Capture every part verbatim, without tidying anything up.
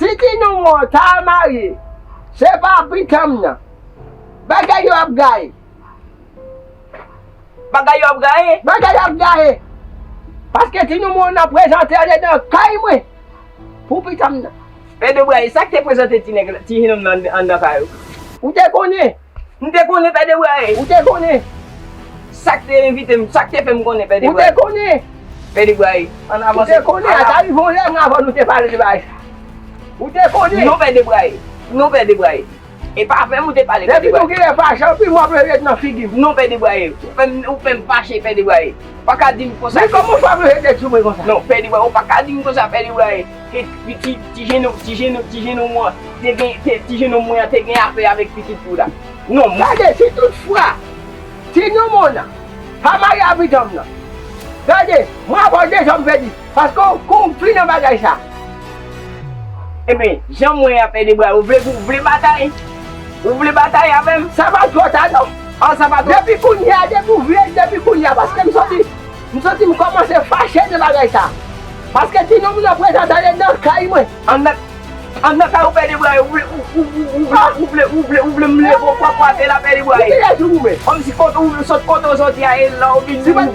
Si Ti Noumou ta marye, se pa pitit m nan. Bagay yo ap gaye. Bagay yo ap gaye? Bagay yo ap gaye. Paske Ti Noumou nan prezante andedan kay mwen pou pitit m nan. Pè Debray, sa k te prezante ti nèg la, ti jenòm nan anndan kay ou? Ou te konnen? M te konnen, Pè Debray. Ou te konnen? Sa k te envite m, sa k te fè m konnen, Pè Debray? Ou te konnen? Pè Debray, ann avanse. Ou te konnen, a ta rive yon lè, ann avan nou te pale de bagay sa. Ou te konnen? Non, Pè Debray. Non, Pè Debray. E pa avè m ou te pale, Pè Debray. Depi nou genlè fache anpil, w ap rele nan figi m. Non, Pè Debray. Ou fè m, ou fè m fache, Pè Debray. Ou pa ka di m konsa. Men kòman w fè ap rele sou mwen konsa? Non, Pè Debray, ou pa ka di m konsa, Pè Debray. Ke ti, ti, ti jenòm, ti jenòm, ti jenòm mwen te gen, te, ti jenòm mwen an te gen afè avèk pitit ou la. Non, m. Gade, si tout fwa Ti Noumou nan pa marye a pitit m nan. Gade, mwen avè w deja m pèdi. Paske w konpli nan bagay sa. Ebyen, jan mwen an, Pè Debray, ou vle, ou vle batay? Ou vle batay avè m? Sa pa twò ta non. An, sa pa twò. Depi kounye a, depi w vle, depi kounye a, paske m santi, m santi m kòmanse fache de bagay sa. Paske Ti Noumou nan prezante andedan kay mwen. Anndan, anndan kay ou, Pè Debray, ou vle, ou, ou, ou, ou vle, ou vle, ou vle, ou vle m leve w pran kwate la, Pè Debray. Ou te lè sou ou men. Kòmsi kote ou sot, kote w soti a, e la ou vin, ou vin, ou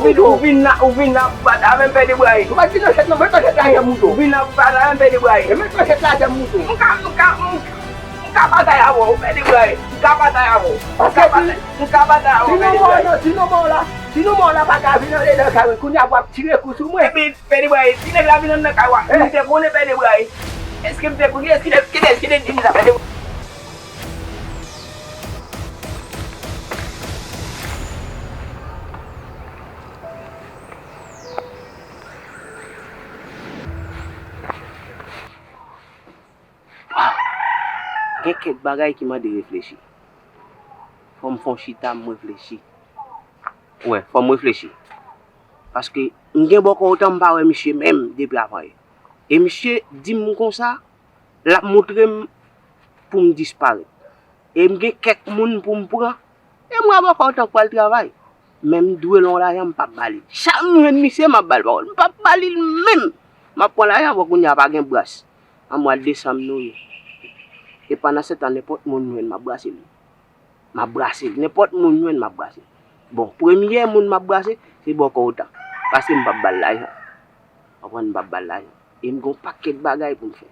vin, ou vin la, ou vin la pou bat avè m, Pè Debray. Ou pa t gen manchèt nan men, manchèt la gen mouton. Ou vin la pou bat avè m, Pè Debray. E men manchèt la gen mouton. M ka, m ka, m, m ka batay avè w, Pè Debray. M ka batay avè w. M ka batay, m ka batay avè w, Pè Debray. Si nou mò la, si nou mò la pa ka vin andedan kay mwen, kounye a w ap tire kou sou mwen. Epi, Pè Debray, ti nèg la vin anndan kay ou a. Eh. M te konnen, Pè Debray. Èske m te konnen? Èske, èske, èske te di m sa, Pè Debray? Gen kèk bagay ki mande reflechi. Fò m fè yon chita, m reflechi. Wi, fò m reflechi. Paske m gen bòkò otan m pa wè misye menm depi avan yè. E misye di m konsa, l ap montre m pou m disparèt. E m gen kèk moun pou m pran. E m wè bòkò otan k pral travay. Men m dwe l yon lajan, m p ap ba li. Chak m jwenn misye, m ap ba l pawòl. M p ap ba li l menm. M ap pran lajan, bon, kounye a pa gen bras. Nan mwa desanm nou ye. E pandan se tan, nenpòt moun m jwenn, m ap brase li. M ap brase l. Nenpòt moun m jwenn, m ap brase l. Bon, premye moun m ap brase, se bòkò otan. Paske m p ap ba l lajan. Konprann, m p ap ba l lajan. E m gen yon pakèt bagay pou m fè.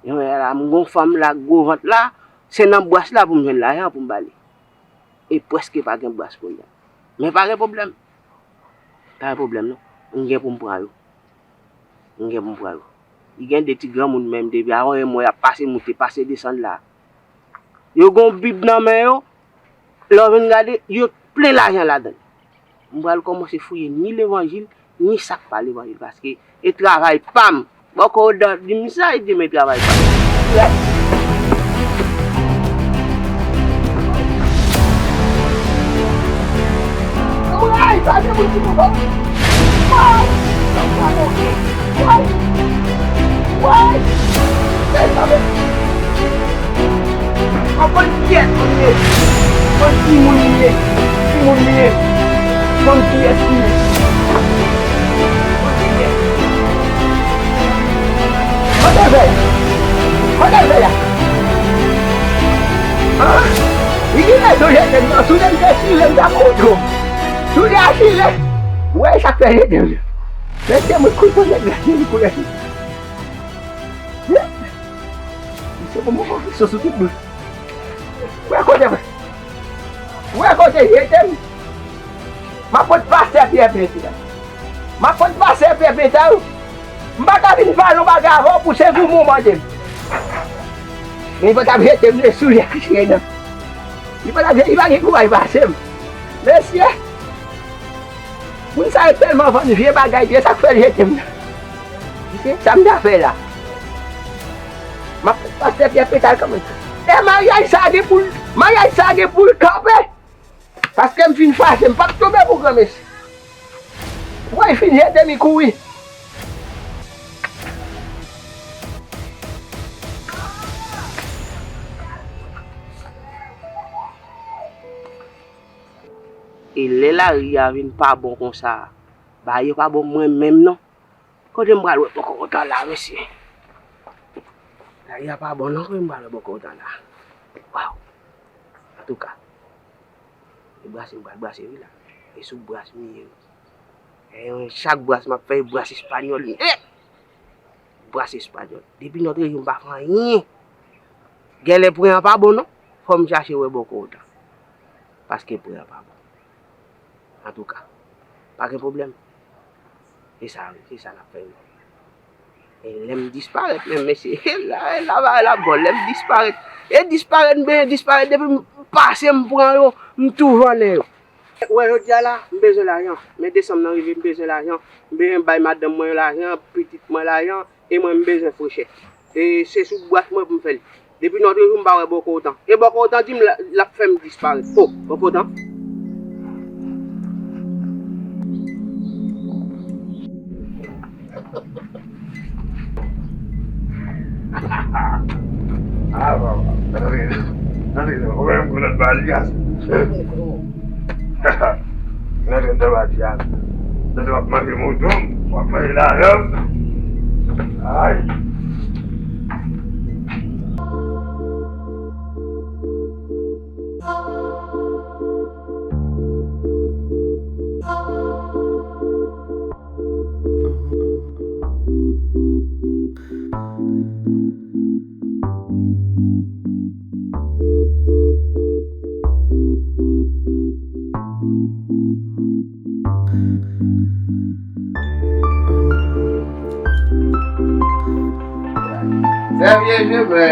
Yon lè la, m gen yon fanm la, gwo vant la, se nan bras la pou m jwenn lajan pou m ba li. E prèske pa gen bras kounye a. Men pa gen pwoblèm. Pa gen pwoblèm non. M gen pou m pran yo. M gen pou m pran yo. Li gen de ti granmoun menm depi avan yon mwa y ap pase moute, pase desann la. Yo gen yon bib nan men yo, lè w vin gade, yo plen lajan ladan l. M pral kòmanse fouye ni levanjil, ni sa k pa levanjil, paske e travay pa m. Bòkò otan di m sa, e di m e travay pa m. Ay, pa gen moun ki pou fè. Ay, sa pa bon. Ay. Ay. Ay, sa pa bon. Konprann kiyès moun li ye. Konprann ki moun li ye. Ki moun li ye. Konprann kiyès li ye. Konprann kiyès. Kote l fè? Kote l fè a? An? Li gen rezon jete m nan. Si w te m te tire, m t ap montre w. Si w te a tire, w wè sa k fè jete m. Mesye, mwen kontan nèg la, li koulè. Misye bon, bon, bon, sou, sou tout bout. Wè kote, wè kote jete m. M ap pot pastè Pyè Penta. M ap pot pastè Pyè Penta. M pa ka vin pale yon bagay avè w pou se goumen w mande m. Men li pa t ap jete m de sou li ak chire nan. Li pa t ap jete, li pa gen kouraj pase m. Mesye, moun sa yo tèlman vann vye bagay, se sa k fè l jete m nan. Misye, sa m ta fè la? M ap pastè Pyè Petal kanmenm. E maryaj sa gen pou l, maryaj sa gen pou l kanpe. Paske m fin fache, m p ap tonbe pou granmesi. Woy, fin jete m, li kouri. E lè lari a vin pa bon konsa, bagay yo pa bon mwen menm non. Kote m pral wè poko kontan la, mesye? Bagay la pa bon non, frè, m pral wè bòkò w tan la. Waw. Antouka, e brase m pral brase wi la. E sou bras m ye wi. E chak bras m ap fè, e bras espanyòl li. Eh! Bras espanyòl. Depi nòt rejim pa fè anyen. Genlè pwen an pa bon non. Fò m chache wè bòkò w tan. Paske pwen an pa bon. Antouka, pa gen pwoblèm. Se sa wi, se sa n ap fè wi. E lè m disparèt menm, mesye, e la, e la bagay la bon, lè m disparèt. E disparèt, m benyen disparèt, depi m pase, m pran yo, m tou vannen yo. Ou wè jodi a la, m bezwen lajan. Men desanm nan rive, m bezwen lajan. M bezwen bay madanm mwen lajan, pitit mwen lajan, e mwen m bezwen frechè. E se sou bras mwen pou m fè l. Depi nòt rejou m pa wè bòkò w tan. E bòkò w tan di m l ap fè m disparèt. O, bòkò w tan. Ah, papa. Tande, tande, ou menm kou lòt bali a. Nan tèt nan bati a. Nan tèt w ap manje mouton, w ap manje lajan. Ay. Sèvye Jemè.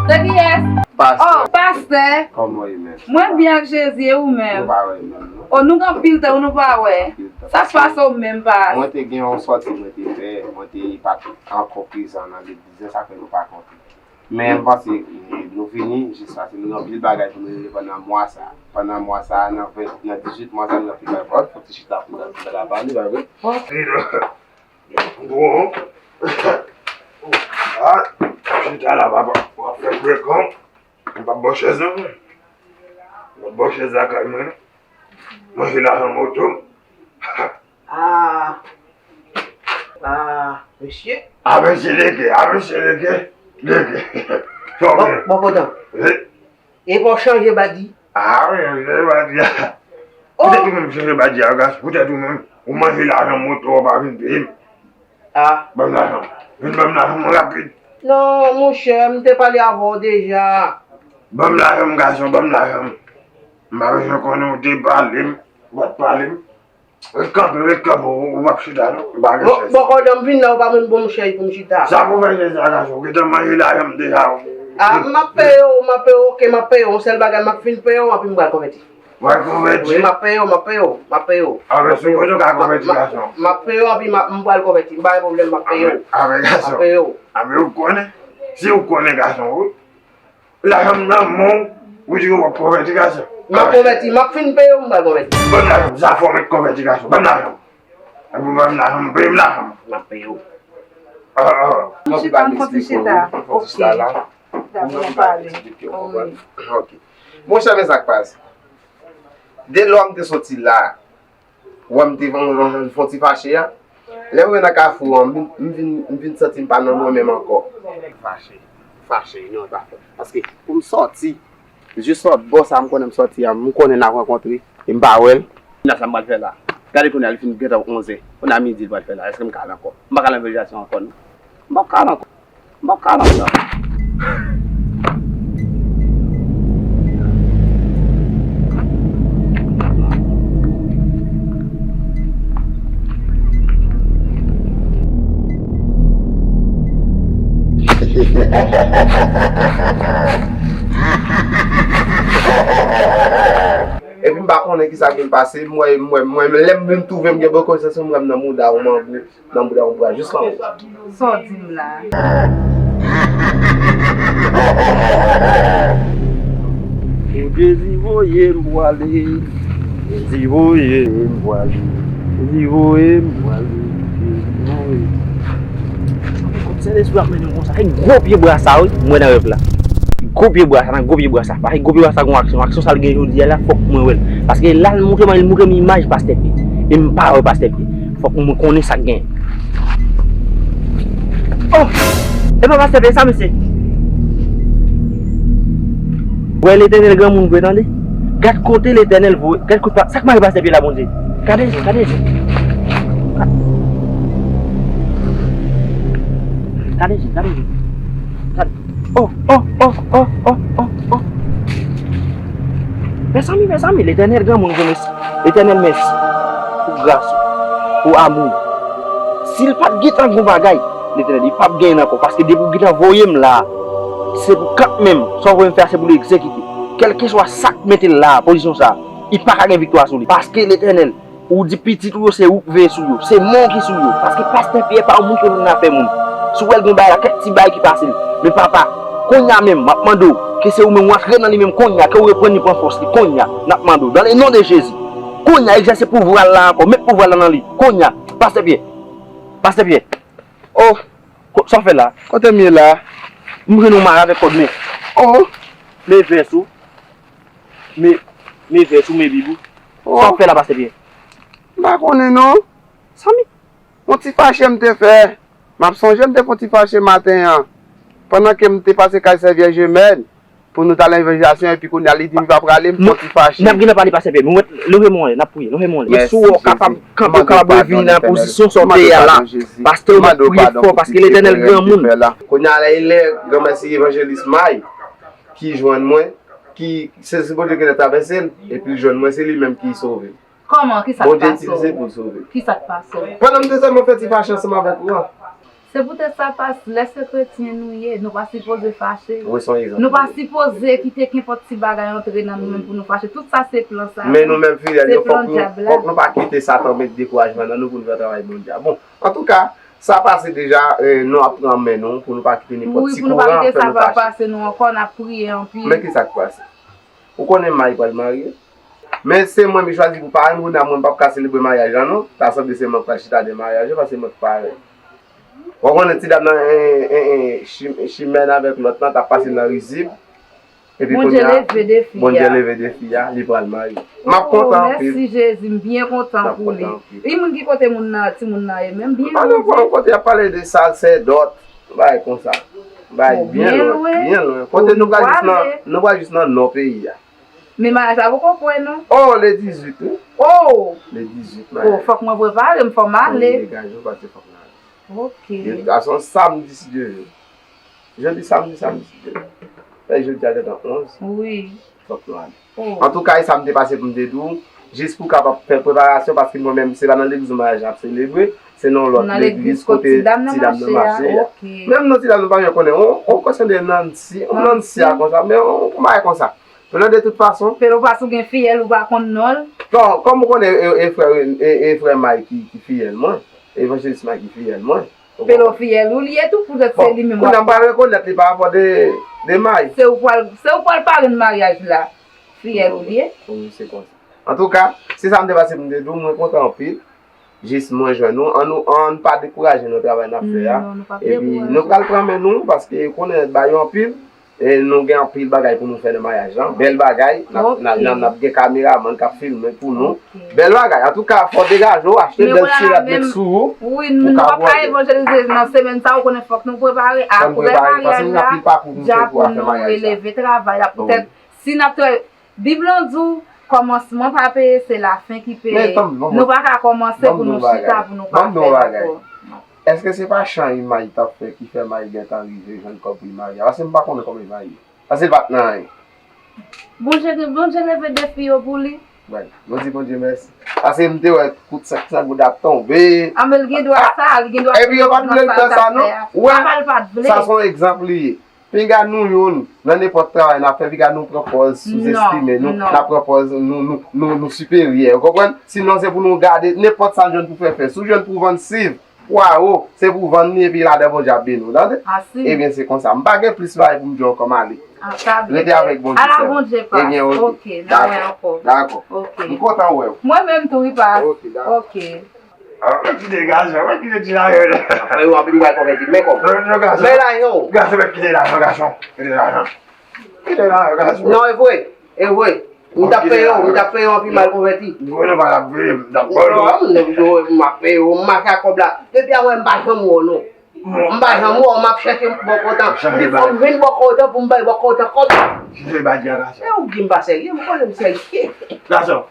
De kiyès? Pastè. Oh, pastè. Kòman w ye menm? Mwen byen ak Jezi, e ou menm? Nou pa wè menm, non. Oh, nou gen anpil tan, nou pa wè. Anpil tan. Sa k pase w menm, pas? Mwen te gen yon sòti mwen te fè, mwen te pa t ankò prezan nan legliz la, sa fè nou pa kontre. Men m panse, eh, nou vini, jis pase nou gen anpil bagay pou nou regle pandan mwa sa. Pandan mwa sa, nan ven, nan dizuit mwa sa, nou gen anpil bagay. Fòk ti chita pou nou fè la pale, pa vre? Bon. Ah, chita la, papa. W ap fè frekan. M p ap ba w chèz non, mwen. M p ap ba w chèz lakay mwen, non. Manje lajan moto m. Ah, ah, mesye. Ah, mesye, leke, ah, mesye, leke, leke. Bon, bon, kontan. Wi. E pa w chanje badi? Ah, wi, chanje badi a. Oh! Poutèt ou menm chanje badi a, gason. Poutèt ou menm. Ou manje lajan moto, ou pa vin peye m. Ah. Ban m lajan m. Vin ban m lajan m rapid. Non, monchè, m te pale avè w deja. Ban m lajan m, gason, ban m lajan m. M pa bezwen konnen w te pale m, w pa t pale m. Ret kanpe, ret kanpe, w, w ap chita non, m pa gen chèz. Bon, bon, pandan m vin la, ou pa menm ban m chèz pou m chita. Sa pou fè chèz la, gason, ou gentan manje lajan m deja. Ah, m ap peye w, m ap peye w, oke, m ap peye w. Yon sèl bagay, m ap fin peye w, epi m pral konvèti. W al konvèti? Wi, m ap peye w, m ap peye w, m ap peye w. A, men sou kote w ka konvèti, gason. M ap peye w, epi m ap, m pral konvèti. M pa gen pwoblèm, m ap peye w. A, men, gason. M ap peye w. A, men ou konnen. Si ou konnen, gason, wi. Lajan m nan men w, ou di w ap konvèti, gason. M ap konvèti, m ap fin peye w, m pral konvèti. Ban m lajan m, sa fè w mèt konvèti, gason. Ban m lajan m. Epi w ban m lajan m, peye m lajan m. M ap peye w. Ah, ah. Pou chita, m fon ti chita. Fon ti chita la. Dakò, nou pale. Wi. Ok. Monchè, men sa k pase. De lè m te soti la, ou wè m te fon, fon ti fache a. Lè m rive nan kafou an, m vin, m vin, m vin santi m pa nan mwen menm ankò. Fache, fache, non, pa fè. Paske pou m sòti, jis lòt bò sa, m konnen m sòti a, m konnen n ap rankontre, e m pa wè l. Kounye a sa m pral fè la? Gade kounye a, li fin gentan onzè. Kounye a midi li pral fè la. Èske m ka al ankò? M pa ka al nan Verizasyon ankò, non. M p ap ka al ankò. M p ap ka al ankò. Epi m pa konnen kisa ki pase, m wè, m wè, m wè, lè m vin twouve m gen bò konesans, m wè m nan mouda yon manbo, nan mouda yon bwa jis anwo. Sa w di m la? Pou Jezi voye m pwale, Jezi voye m pwale, Jezi voye m pwale, Jezi voye m. Sentespri ap mennen m konsa. Gwo pye bwa sa wi, m wè nan rèv la. Gwo pye bwa sa, nan gwo pye bwa sa. Paske gwo pye bwa sa gon aksyon. Aksyon sa l gen jodi a la, fòk mwen wè l. Paske la l montre m, l montre m imaj Pastè Pye. E m pa wè Pastè Pye. Fòk mwen konnen sa k gen. Oh! E pa Pastè Pye sa, mesye? Wè Letènèl granmoun vre tande. Gad kote Letènèl voye. Gad kote pa, sa k mare pastè Pyè la, Bondye. Gade, gade. Gade, gade. Gade. Oh, oh, oh, oh, oh, oh, oh. Mezanmi, mezanmi, Letènèl granmoun vre, mèsi. Letènèl, mèsi pou gras ou, pou amou. Si l pa t gentan gon bagay, Letènèl, li p ap genyen ankò. Paske depi w gentan voye m la, se pou kanmenm, sa w voye m fè a, se pou l egzekite. Kèlkeswa sa k mete l la, pozisyon sa, li pa ka gen viktwa sou li. Paske Letènèl, ou di pitit ou yo, se ou k veye sou yo. Se mò ki sou yo. Paske pastè Pyè pa yon moun ke moun nan fè moun. Si w wè l gen bagay la, kèk ti bagay ki pase l. Men papa, kounye a menm, m ap mande w, ke se ou menm w antre nan li menm kounye a, ke w reprann li, pran fòs li kounye a. N ap mande w, dans le nom de Jésus. Kounye a, egzèse pouvwa l la ankò, met pouvwa l la nan li. Kounye a, pastè Pyè. Pastè Pyè. Oh, ko- sa w fè la? Kote m ye la? M jwenn yon mare avèk kòd men. Oh, men vès ou. Men, men vès ou, men bib ou. Sa w fè la, pastè Pyè? M pa konnen non. Sa m... Yon ti fache m te fè. M ap sonje m te fè yon ti fache maten an. Pandan ke m te pase kay sè vyèj Jemèn, pou nou t al nan evanjelizasyon, epi kounye a li di m pa prale, m fè yon ti fache. N ap gen nan pale pastè Pyè, men w wè, leve men w anlè, n ap priye, leve men w anlè. E si w kapab kanpe, w kapab revini nan pozisyon sa w te ye a la. Pastè, w mèt priye fò, paske Letènèl granmoun. Kounye a la, e lè granmèsi evanjelis May ki jwenn mwen, ki sezi Bondye genlè travèse l, epi l jwenn mwen, se li menm ki sove m. Kòman? Kisa k pase w? Bondye itilize pou l sove m. Kisa k pase w? Pandan m te sèlman fè ti fache ansanm avèk ou a. Se poutèt sa, pas, lè se kretyen nou ye, nou pa sipoze fache. Wi, se yon egzanp. Nou pa sipoze kite kenpòt ti bagay antre nan nou menm pou nou fache. Tout sa se plan sa. Men nou menm fidèl yo, fòk nou, fòk nou pa kite Satan met dekourajman nan nou pou nou fè travay Bondye a. Bon, antouka, sa pase deja, eh, nou ap pran men nou pou nou pa kite nenpòt ti kouran fè nou fache. Wi, pou nou pa kite sa pa pase nou ankò, n ap priye anpil. Men kisa k pase? Ou konnen May pral marye? Men se mwen m chwazi pou parenn, kounye a mwen m p ap ka selebre maryaj la non. Ta sanble se mwen k pral chita de maryaj yo, paske mwen k parenn. Ou konnen ti dam nan, en, en, en, Chim-, Chimèn avèk lòt lan t ap pase nan rizib. Epi kounye a, Bondye leve defi a, li pral marye. M ap kontan anpil. Mèsi Jezi, m byen kontan pou li. E moun ki kote moun nan, timoun nan ye menm, byen lwen. M pa nan kote y ap pale de sasèdòt, bagay konsa. Bagay byen lwen, byen lwen. Kote nou pral jis nan, nou pral jis nan nò peyi a. Men maryaj la poko prè non. Oh, le dizuit wi. Oh! Le dizuit maryaj. Oh, fòk mwen prepare m, fò m ale. Fò w degaje w, paske fòk n ale. Ok. Sa se yon samdi, si Dye vle. Jodi samdi, samdi, si Dye vle. Fè jodi a gentan onz. Wi. Fòk nou ale. Oh. Antouka, e sa m te pase pou m te di w, jis pou w kapab fè preparasyon, paske mwen menm, se pa nan legliz nou maryaj la ap selebre, se nan yon lòt legliz kote ti dam nan mache a. Ok. Menm non, ti dam nan pa janm konnen, on, on kwèsyon de Nancy, on Nancy a konsa, men on, on bagay konsa. Pelo de tout fason. Pelo pas ou gen fiyèl ou pa konn non l. Bon, kòm ou konnen, e, e frè, e, e frè May ki, ki fiyèl mwen, evanjelis May ki fiyèl mwen. Pelo fiyèl ou li ye tou, poutèt se li menm. Bon, kounye a m pral rekonèt li pa rapò de, de May. Se ou pral, se ou pral parenn maryaj la. Fiyèl ou li ye. Wi, se konsa. Antouka, se sa m te pase pou m te di w, mwen kontan anpil. Jis mwen jwenn nou. Ann nou, ann pa dekouraje nan travay n ap fè a. Non, nou p ap dekouraje. Epi nou pral pran men nou, paske konnen ba yo anpil. E nou gen anpil bagay pou nou fè nan maryaj lan. Bèl bagay, n ap, n ap, n ap, n ap gen kameramann k ap filme pou nou. Ok. Bèl bagay. Antouka, fò w degaje w, achte bèl ti rad met sou ou. Wi, nou p ap ka evanjelize nan semèn sa, ou konnen fòk nou prepare. Apre maryaj la, dja pou nou releve travay la. Poutèt, si n ap trè Bib lan di w, kòmansman pa peye, se lafen ki peye. Nou pa ka kòmanse pou nou chita, pou nou pa fè ankò. Èske se pa chan May t ap fè ki fè May gentan rive jwenn kòb pou li marye a? Paske m pa konnen kòman li marye. Paske li pa t nan anyen. Bondye, Bondye leve defi yo pou li. Bon, nou di Bondye mèsi. Paske m te wè kout senk san goud ap tonbe. A, men l gen dwa sa, li gen dwa. Epi yo pa t vle l fè sa non. Ou wè, sa se yon egzanp li ye. Piga nou youn, nan nenpòt travay n ap fè, piga nou pran pòz souzestime nou, n ap pran pòz nou, nou, nou, nou siperyè, ou konprann? Sinon, se pou nou gade nenpòt sa n jwenn pou fè fè. Si w jwenn pou vann siv, pwawo, se pou vann li epi ladan Bondye ap beni w, tande? Ebyen, se konsa. M pa gen plis bagay pou m di w ankò, m ale. Rete avèk Bondye, sè m. Ebyen, oke. Dakò. M kontan wè w. Mwen menm tou, wi, pas. Oke, dakò. Oke. Ah, kite gason, mwen kite ti la yo. Apre yo anpil m pral konvèti, men kòb. Men lajan w. Gason, mwen kite lajan, gason. Kite lajan. Kite lajan, gason. Non, e vre. E vre. M t ap peye w, m t ap peye w anpil m al konvèti. Mwen pa t ap veye, m t ap ba w. Non, m ap peye w, m mache ak kòb la. Depi a wè m pa janm wè w non. M pa janm wè w, m ap chèche bò kontan. M di fò m jwenn bò kontan pou m bay bò kontan kòb. Chanje badi a, gason. E ou di m pa serye, m konnen m serye. Gason,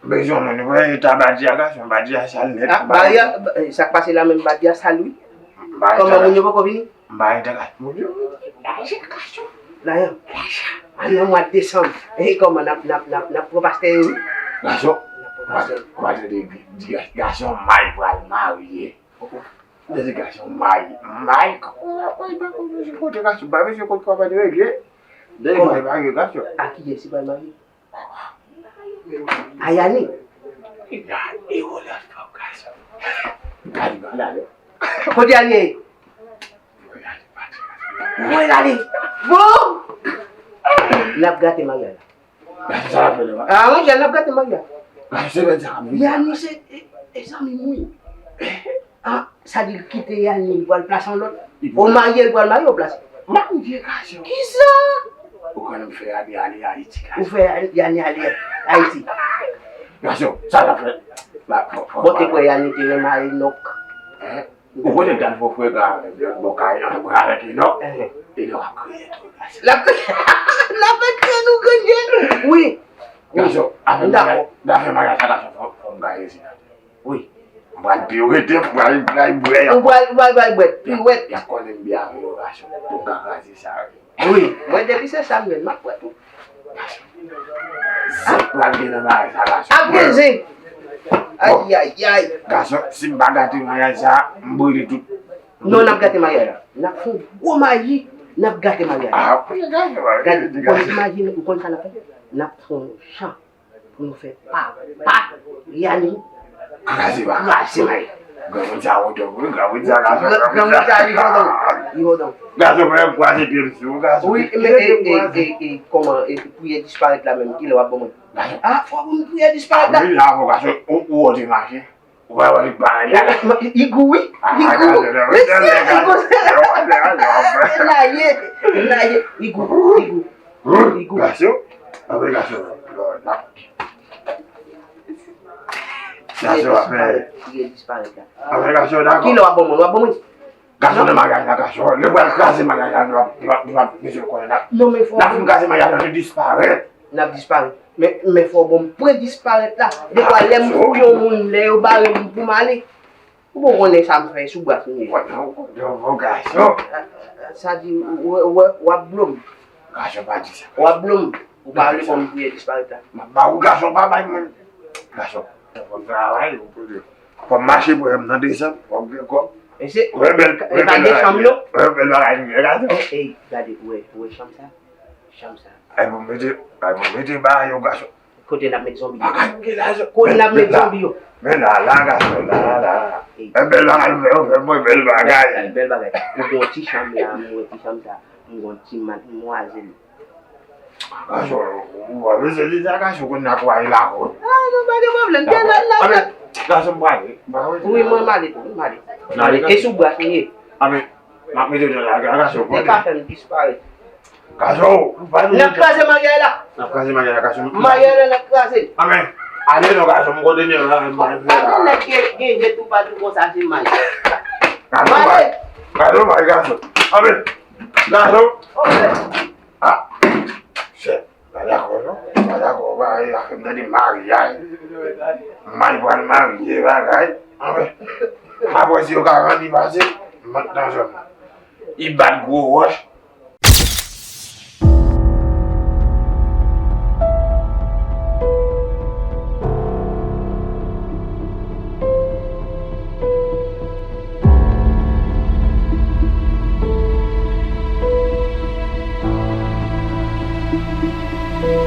bezwen moun, ou wè eta badi a, gason, badi a sal nèt. Ah, badi a, sa k pase la menm, badi a sal wi. Kòman moun yo poko vini? M pa enterese moun yo. Lajan, gason. Lajan. Lajan. An nan mwa desanm. E kòman n ap, n ap, n ap, n ap pran pastè yo wi? Gason. N ap pran pastè yo. Ou pa tande di gason may pral marye. Ou tande gason may, may, kòman may pa konn mesye kote gason, pa mesye kote kòman regle. Dèyè may marye gason. A kiyès li pral marye? A Yani. Yani, e wòl la fè gason. Gade malade. Kote Yani ye? Ou voye l ale. Bon! N ap gate maryaj la. Sa l ap fè la? Ah, monchè, n ap gate maryaj la. Gason, se bèl sa ap vin. Yani se, e, e zanmi m wi. Ah, sa di l kite Yani, li pral plase yon lòt. Ou marye, li pral marye, ou plase. Marye, gason. Kisa? Ou konnen m fè Yani ale Ayiti, gason. Ou fè Yani ale Ayiti. Gason, sa l ap fè? Bon, te kwè Yani te renmen Enòk. Hein? Ou konnen m t al fè frekan avèk lòt bò kay an, mwen avèk Enòk. Enòk ap kriye tou, gason. L ap, l ap kriye nou grenn je. Wi. Gason, afè maryaj, afè maryaj sa, gason, fò, fò m gaye isit la. Wi. M pral pi rete, m pral, pral bwè ankò. Ou pral, pral, pral bwè, piwèt. Y ap konnen m byen avè yo, gason. Pou m ka kraze sa, wi. Wi, mwen depi se sa m jwenn, m ap bwè tou. Zen pral gen nan bagay sa, gason. Ap gen zen. Ay, ay, ay. Gason, si m pa gate maryaj sa, m brile tout. Non, n ap gate maryaj la. N ap fè yon gwo maji, n ap gate maryaj la. Ah, ok, gason. Gade, ou konn imajine, ou konn sa n ap fè? N ap fè yon chan pou nou fè pa, pa, Yani. Kraze pa. Kraze pa. Granmoun sa wotè, wi, granmoun sa gason. Granmoun sa li wotè, li wotè. Gason, mwen kraze pye m sou, gason. Wi, men, e, e, e, e, kòman, e, priyè disparèt la menm, kilè w ap ban mwen? Ah, fò pou m priyè disparèt la. Wi, la, fò gason, ou, ou wè w te mache. Ou pa wè li parèt la. Li gou, wi. Li gou. Li gou. Li gou. Li gou. Li gou. Li gou. Li gou. Gason. Apre gason. Gason ap fè. Li disparèt la. Apre gason, dakò. Kilè w ap ban mwen? W ap ban mwen? Gason nan maryaj la, gason. Lè pral kraze maryaj la, nou ap, nou ap, nou ap bezwen konnen la. Non, men fò. N ap fin kraze maryaj la, nou disparèt. N ap disparèt. Men, men fò bon, m pran disparèt la. Defwa, lè m fouke yon moun, lè yo bare m pou m ale. Ou bon konnen sa m fè sou bras m ye. Wè, non, non, bon gason. Sa di, w, w, w ap blo m. Gason pa di sa. W ap blo m. Ou pa vle fò m priyè disparèt la. M ap ba ou gason, pa bay mwen. Gason. Fò m travay, ou konnen. Fò m mache pou m nan desanm, fò m gen kòb. E se, wè bèl, e wè pa bèl de chanm yo? Wè bèl bagay nou ye, gason. Ey, ey, gade, ou wè, ou wè chanm sa? Chanm sa. Ay, bon, mete, ay, bon, mete bagay yo, gason. Kote n ap met zonbi yo? Bagay nou gen lajan. Kote n ap met zonbi yo? Men la, la, gason, la, la. Ey. E bèl bagay nou fè, ou fè mwen bèl bagay. Bèl, bèl bagay. Ou gen yon ti chanm la, mwen wè ti chanm sa. M gen yon ti madmwazèl. Gason, ou pa bezwen di sa, gason, kounye a pou ale lakòl. Ah, non, pa gen pwoblèm. Dakò. Anben, gason, m prale. Wi, mwen m ale tou, m ale. M ale. E sou bras m ye. Anben, m ap mete w nan lari a, gason. E pa fè m disparèt. Gason, ou pa nou. N ap kraze maryaj la. N ap kraze maryaj la, gason. Maryaj la, n ap kraze. Anben, ale non, gason, m kontinye la, m ale. Pa gen nèg gen, gen je toupatou konsa, se mal. Gason, m ale. Gason, m ale, gason. Anben, gason. Ah, chè, pa dakò non, pa dakò, bagay la fè m tande maryaj. May pral marye, bagay. Anben, m ap wè si yo ka rann li pase, m ant nan zòn nan. Li bat gwo wòch,